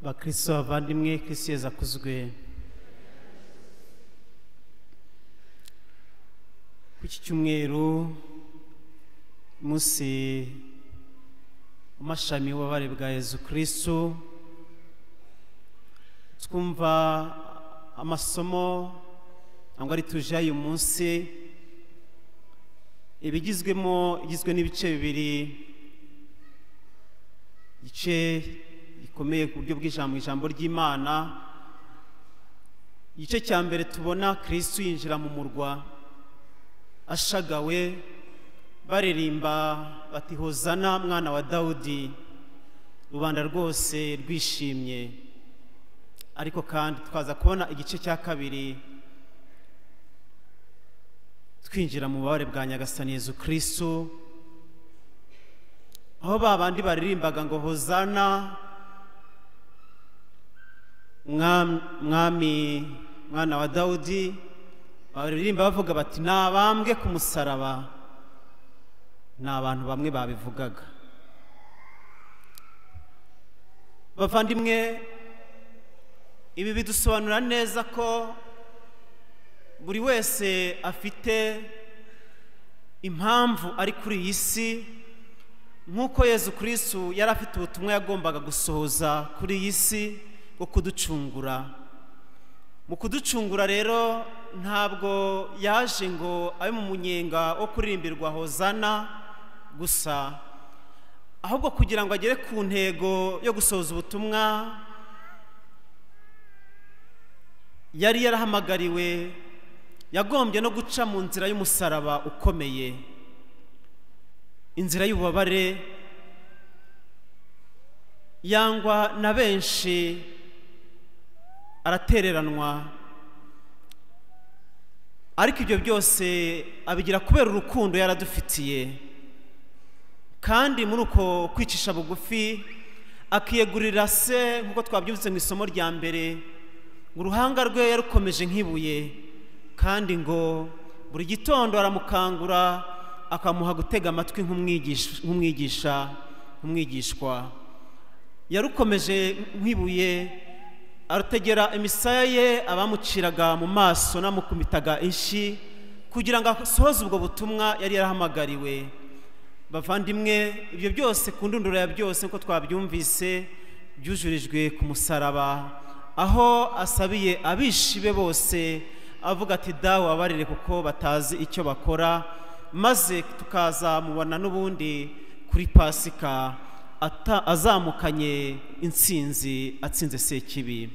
Bakristo bavandimwe, Kristo Yezu akuzwe. Ku iki cyumweru, umunsi w'amashami w'ububabare bwa Yezu Kristo, twumva amasomo nangwa ari tuje y'uyu munsi, ibigizwemo igizwe n'ibice bibiri, igice gikomeye ku buryo bw'ijambo, ijambo ry'Imana. Igice cya mbere tubona Kristo yinjira mu murwa ashagawe, baririmba bati Hozana mwana wa Dawudi, rubanda rwose rwishimye. Ariko kandi twaza kubona igice cya kabiri twinjira mu bubabare bwa Nyagasani Yezu Kristo, aho ba bandi baririmbaga ngo Hozana mwami mwana wa Dawudi, baririmba bavuga bati nabambwe ku musaraba. Ni abantu bamwe babivugaga. Bavandimwe, ibi bidusobanura neza ko buri wese afite impamvu ari kuri iyi si, nk'uko Yezu Kristo yari afite ubutumwa yagombaga gusohoza kuri iyi si bwo kuducungura. Mu kuducungura rero ntabwo yaje ngo abe mu munyenga wo kuririmbirwa Hozana gusa, ahubwo kugira ngo agere ku ntego yo gusohoza ubutumwa yari yarahamagariwe, yagombye no guca mu nzira y'umusaraba ukomeye, inzira y'ububabare yangwa na benshi, aratereranwa. Ariko ibyo byose abigira kubera urukundo yaradufitiye, kandi muri uko kwicisha bugufi akiyegurira se, nk'uko twabyumvise mu isomo rya mbere, ngo uruhanga rwe yarukomeje nk'ibuye, kandi ngo buri gitondo aramukangura akamuha gutega amatwi nk'umwigishwa. Yarukomeje nk'ibuye, arutegera imisaya ye abamuciraga mu maso n'amukumitaga inshi, kugira ngo asohoze ubwo butumwa yari yarahamagariwe. Bavandimwe, ibyo byose ku ndunduro ya byose nk'uko twabyumvise byujurijwe ku musaraba, aho asabiye abishi be bose avuga ati dawe wabarire kuko batazi icyo bakora, maze tukazamubona n'ubundi kuri Pasika azamukanye intsinzi, atsinze Sekibi.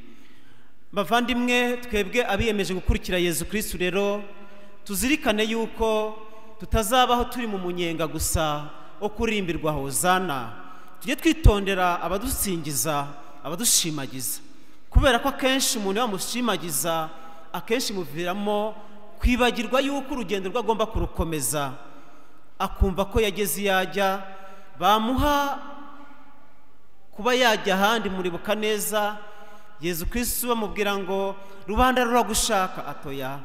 Bavandimwe, twebwe abiyemeje gukurikira Yezu Kristo rero tuzirikane yuko tutazabaho turi mu munyenga gusa wo kurimbirwa Hozana. Tujye twitondera abadusingiza, abadushimagiza, kubera ko akenshi umuntu yamushimagiza akenshi muviramo kwibagirwa yuko urugendo rwe agomba kurukomeza, akumva ko yageze iyo ajya, bamuha kuba yajya ahandi. Muribuka neza Yezu Kristo bamubwira ngo rubanda ruragushaka, atoya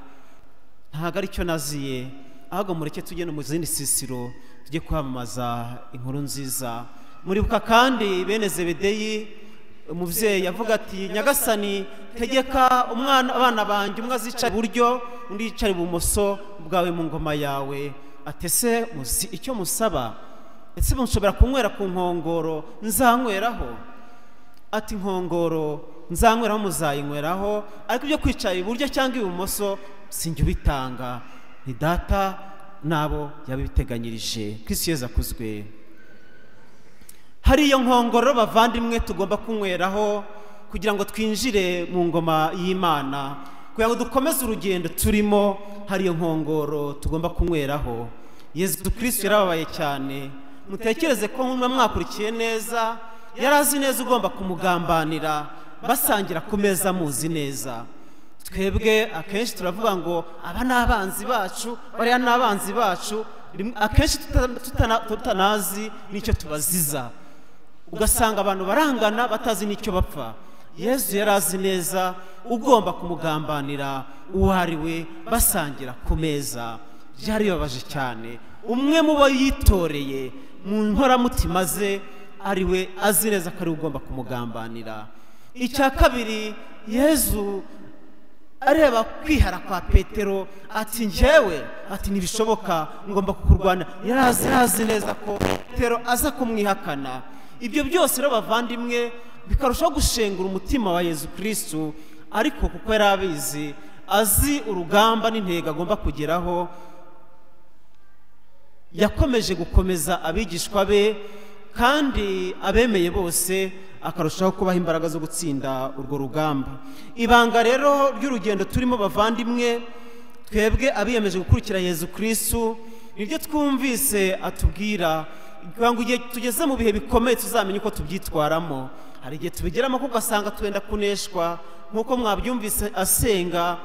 ntabwo aricyo naziye, ahubwo mureke tujye no mu zindi sisiro tujye kwamamaza inkuru nziza. Muribuka kandi bene Zebedeyi, umubyeyi avuga ati Nyagasani tegeka umwana abana banjye, umwe azicara iburyo undi yicara ibumoso bwawe mu ngoma yawe. Atese muzi icyo musaba? Ese mushobora kunywera ku nkongoro nzanyweraho? Ati inkongoro nzanyweraho muzayinyweraho, ariko ibyo kwicara iburyo cyangwa ibumoso sinjye ubitanga, ni data nabo yabiteganyirije. Kristo Yezu akuzwe. Hari iyo nkongoro bavandimwe tugomba kunyweraho kugira ngo twinjire mu ngoma y'Imana, kugira ngo dukomeze urugendo turimo. Hari iyo nkongoro tugomba kunyweraho. Yezu Kristo yarababaye cyane. Mutekereze ko mwe mwakurikiye neza, yari azi neza ugomba kumugambanira, basangira ku meza muzi neza. Twebwe akenshi turavuga ngo aba ni abanzi bacu, bariya ni abanzi bacu, akenshi tutanazi n'icyo tubaziza, ugasanga abantu barangana batazi n'icyo bapfa. Yezu yari azi neza ugomba kumugambanira uwo ari we, basangira ku meza. Byari bibabaje cyane. Umwe mu bo yitoreye mu nkoramutima ze ari we azi neza ko ari ugomba kumugambanira. Icya kabiri, Yezu areba kwihara kwa Petero ati njyewe, ati ntibishoboka, ngomba kukurwana. Yarazi neza ko Petero aza kumwihakana. Ibyo byose rero bavandimwe bikarushaho gushengura umutima wa Yezu Kristu, ariko kuko yari abizi, azi urugamba n'intego agomba kugeraho, yakomeje gukomeza abigishwa be kandi abemeye bose akarushaho kubaha imbaraga zo gutsinda urwo rugamba. Ibanga rero ry'urugendo turimo bavandimwe, twebwe abiyemeje gukurikira Yezu Kristu, niryo twumvise atubwira ngo igihe tugeze mu bihe bikomeye tuzamenye uko tubyitwaramo. Hari igihe tubigeramo kuko ugasanga twenda kuneshwa, nk'uko mwabyumvise asenga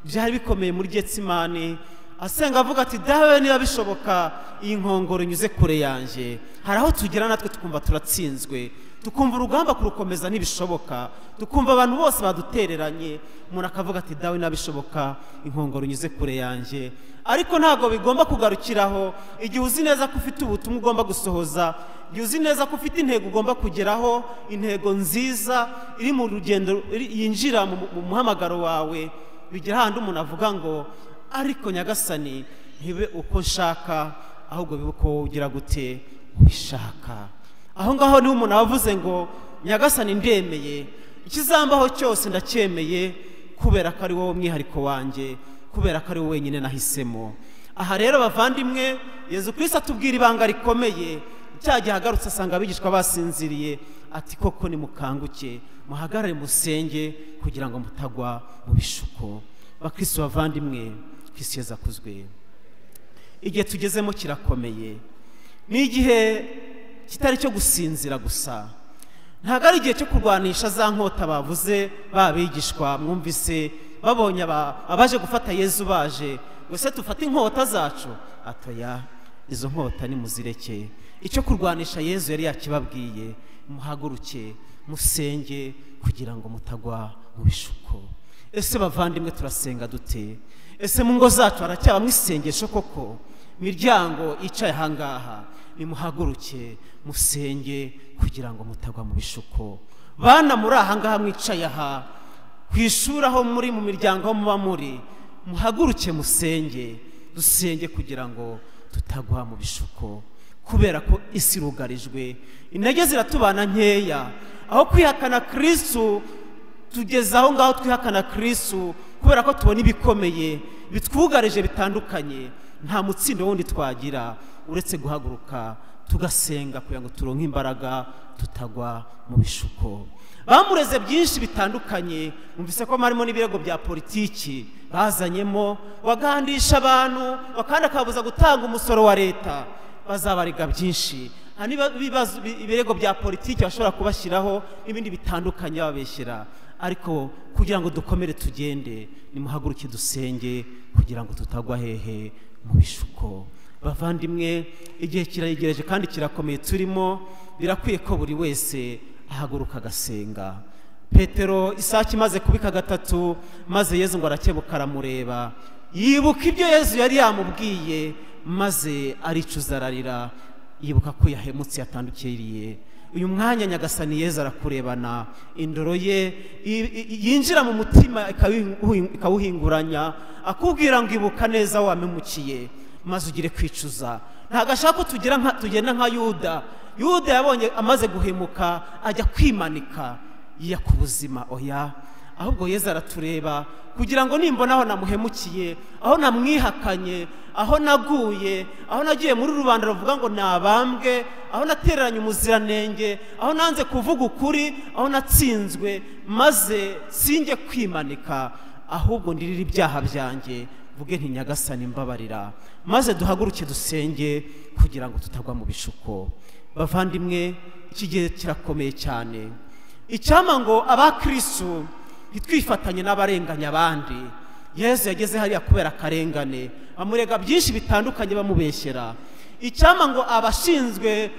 byari bikomeye muri Getsimani, asenga avuga ati dawe niba bishoboka iyi nkongoro inyuze kure yanjye. Hari aho tugera natwe tukumva turatsinzwe, tukumva urugamba kurukomeza ntibishoboka, tukumva abantu bose badutereranye, umuntu akavuga ati dawe niba bishoboka inkongoro inyuze kure yanjye. Ariko ntabwo bigomba kugarukiraho. Igihe uzi neza ko ufite ubutumwa ugomba gusohoza, igihe uzi neza ko ufite intego ugomba kugeraho, intego nziza iri mu rugendo yinjira mu muhamagaro wawe, bigira handi umuntu avuga ngo ariko Nyagasani ntibe uko nshaka, ahubwo bibe uko ugira gute ubishaka. Aho ngaho niho umuntu avuze ngo Nyagasani ndemeye, ikizambaho cyose ndacyemeye, kubera ko ari wowe mwihariko wanjye, kubera ko ari wowe wenyine nahisemo. Aha rero bavandimwe, Yezu Kristo atubwira ibanga rikomeye. Cya gihe agarutse asanga abigishwa basinziriye, ati koko nimukanguke, muhagarare musenge kugira ngo mutagwa mu bishuko. Bakristo bavandimwe, Kristo Yezu akuzwe. Igihe tugezemo kirakomeye, ni igihe kitari cyo gusinzira gusa, ntabwo ari igihe cyo kurwanisha za nkota bavuze babigishwa. Mwumvise babonye abaje gufata Yezu baje ngo se tufate inkota zacu, atoya izo nkota nimuzireke. Icyo kurwanisha Yezu yari yakibabwiye, muhaguruke musenge kugira ngo mutagwa mu bishuko. Ese bavandimwe turasenga dute? Ese mu ngo zacu haracyabamo isengesho koko? Miryango icaye ahangaha, nimuhaguruke musenge kugira ngo mutagwa mu bishuko. Bana muri ahangaha mwicaye aha, ku ishuri aho muri, mu miryango aho muba muri, muhaguruke musenge, dusenge kugira ngo tutagwa mu bishuko. Kubera ko isi irugarijwe, intege ziratubana nkeya. Aho kwihakana Kristu tugeze aho ngaho twihakana Kristu kubera ko tubona ibikomeye bitwugarije bitandukanye. Nta mutsindo wundi twagira uretse guhaguruka tugasenga kugira ngo turonke imbaraga tutagwa mu bishuko. Bamureze byinshi bitandukanye, mwumvise ko harimo n'ibirego bya politiki bazanyemo, bagandisha abantu bakandi akabuza gutanga umusoro wa leta, bazabarega byinshi. Hari ibirego bya politiki bashobora kubashyiraho n'ibindi bitandukanye babeshyira. Ariko kugira ngo dukomere tugende, nimuhaguruke dusenge kugira ngo tutagwa hehe mu bishuko. Bavandimwe, igihe kirayegereje kandi kirakomeye turimo, birakwiye ko buri wese ahaguruka agasenga. Petero isake imaze kubika gatatu, maze Yezu ngo arakebuka aramureba, yibuka ibyo Yezu yari yamubwiye, maze aricuza ararira, yibuka ko yahemutse yatandukiriye. Uyu mwanya Nyagasani Yezu arakurebana indoro ye yinjira mu mutima ikawuhinguranya, akubwira ngo ibuka neza wamemukiye, maze ugire kwicuza. Ntabwo ashaka ko tugenda nka Yuda. Yuda yabonye amaze guhemuka ajya kwimanika yiyaka ubuzima. Oya, ahubwo Yezu aratureba kugira ngo nimbona aho namuhemukiye, aho namwihakanye, aho naguye, aho nagiye muri rubanda ruvuga ngo nabambwe, aho natereranye umuziranenge, aho nanze kuvuga ukuri, aho natsinzwe, maze sinjye kwimanika, ahubwo ndirira ibyaha byanjye, mvuge nti Nyagasani mbabarira, maze duhaguruke dusenge kugira ngo tutagwa mu bishuko. Bavandimwe, iki gihe kirakomeye cyane. Icyampa ngo abakristu ntitwifatanye n'abarenganya abandi. Yezu yageze hariya kubera akarengane, bamurega byinshi bitandukanye bamubeshyera. Icyampa ngo abashinzwe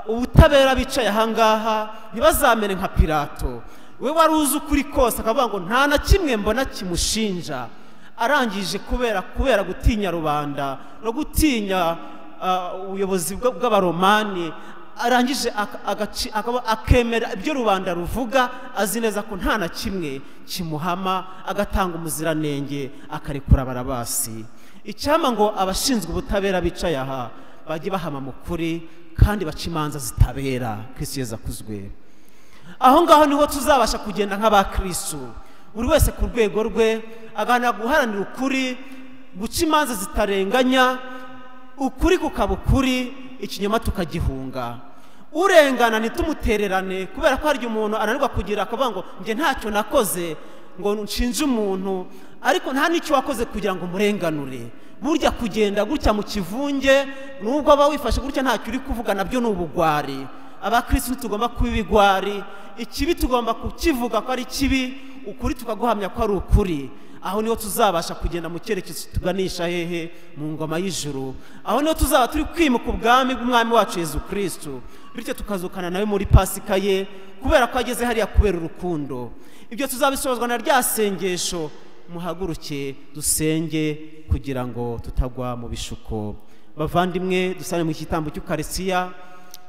ubutabera bicaye ahangaha ntibazamere nka Pilato, we wari uzi ukuri kose akavuga ngo nta na kimwe mbona kimushinja. Arangije kubera gutinya rubanda no gutinya ubuyobozi bw'abaromani, arangije akemera ibyo rubanda ruvuga, azi neza ko nta na kimwe kimuhama, agatanga umuziranenge akarekura Barabasi. Icyampa ngo abashinzwe ubutabera bicaye aha bajye bahama mu kuri kandi baca imanza zitabera. Kristo Yezu akuzwe. Aho ngaho niho tuzabasha kugenda nk'abakristo, buri wese ku rwego rwe agana guharanira ukuri, guca imanza zitarenganya, ukuri kukaba ukuri, ikinyoma tukagihunga. Urengana ntitumutererane, kubera ko hari umuntu ananirwa kugira akavuga ngo njye ntacyo nakoze ngo nshinje umuntu, ariko nta n'icyo wakoze kugira ngo umurenganure. Burya kugenda gutya mu kivunge, nubwo aba wifashe gutya ntacyo uri kuvuga, nabyo ni ubugwari. Abakristo tugomba kuba ibigwari, ikibi tugomba kukivuga ko ari kibi, ukuri tukaguhamya ko ari ukuri. Aho niho tuzabasha kugenda mu cyerekezo tuganisha hehe? Mu ngoma y'ijuru. Aho niho tuzaba turi kwimuka ubwami bw'umwami wacu Yezu Kristo, bityo tukazukana nawe muri Pasika ye, kubera ko ageze hariya kubera urukundo. Ibyo tuzabisozwa na rya sengesho, muhaguruke dusenge kugira ngo tutagwa mu bishuko. Bavandimwe, dusane mu gitambo cy'Ukarisitiya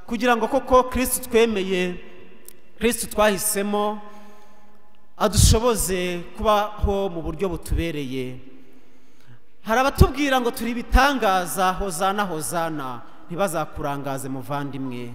kugira ngo koko Kristo twemeye, Kristo twahisemo, adushoboze kubaho mu buryo butubereye. Hari abatubwira ngo turi ibitangaza, hozana hozana, ntibazakurangaze muvandimwe.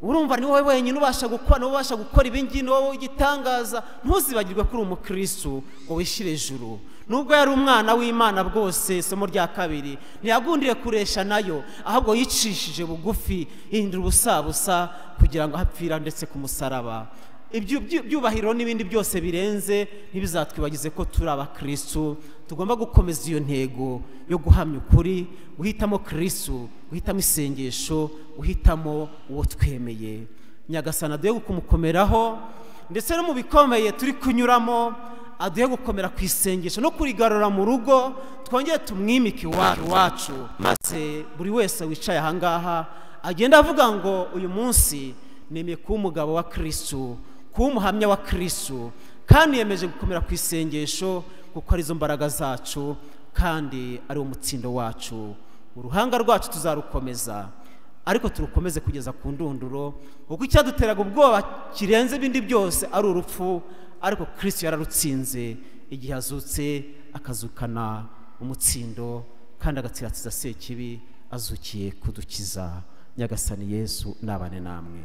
Urumva ni wowe wenyine ubasha gukora, ni wowe ubasha gukora ibingibi, ni wowe igitangaza. Ntuzibagirwe ko uri umukristo ngo wishyire ejuru. Nubwo yari umwana w'Imana bwose, isomo rya kabiri, ntiyagundiriye kuresha nayo, ahubwo yicishije bugufi, yihindura ubusabusa kugira ngo ahapfira ndetse ku musaraba. Ibyo byubahiro n'ibindi byose birenze ntibizatwibagize ko turi abakristo. Tugomba gukomeza iyo ntego yo guhamya ukuri, guhitamo Kristo, guhitamo isengesho, guhitamo uwo twemeye. Nyagasani aduhe kumukomeraho, ndetse no mu bikomeye turi kunyuramo aduhe gukomera ku isengesho no kurigarura mu rugo, twongere tumwimike iwacu, maze buri wese wicaye aha ngaha agenda avuga ngo uyu munsi nemeye kuba umugabo wa Kristo, kuba umuhamya wa Kristo, kandi yemeje gukomera ku isengesho kuko arizo mbaraga zacu kandi ari umutsindo wacu. Uruhanga rwacu tuzarukomeza, ariko turukomeze kugeza ku ndunduro, kuko icyaduteraga ubwoba kirenze ibindi byose ari urupfu, ariko Kristo yararutsinze igihe azutse akazukana umutsindo kandi agatsiratsiza Sekibi azukiye kudukiza. Nyagasani Yesu nabane namwe.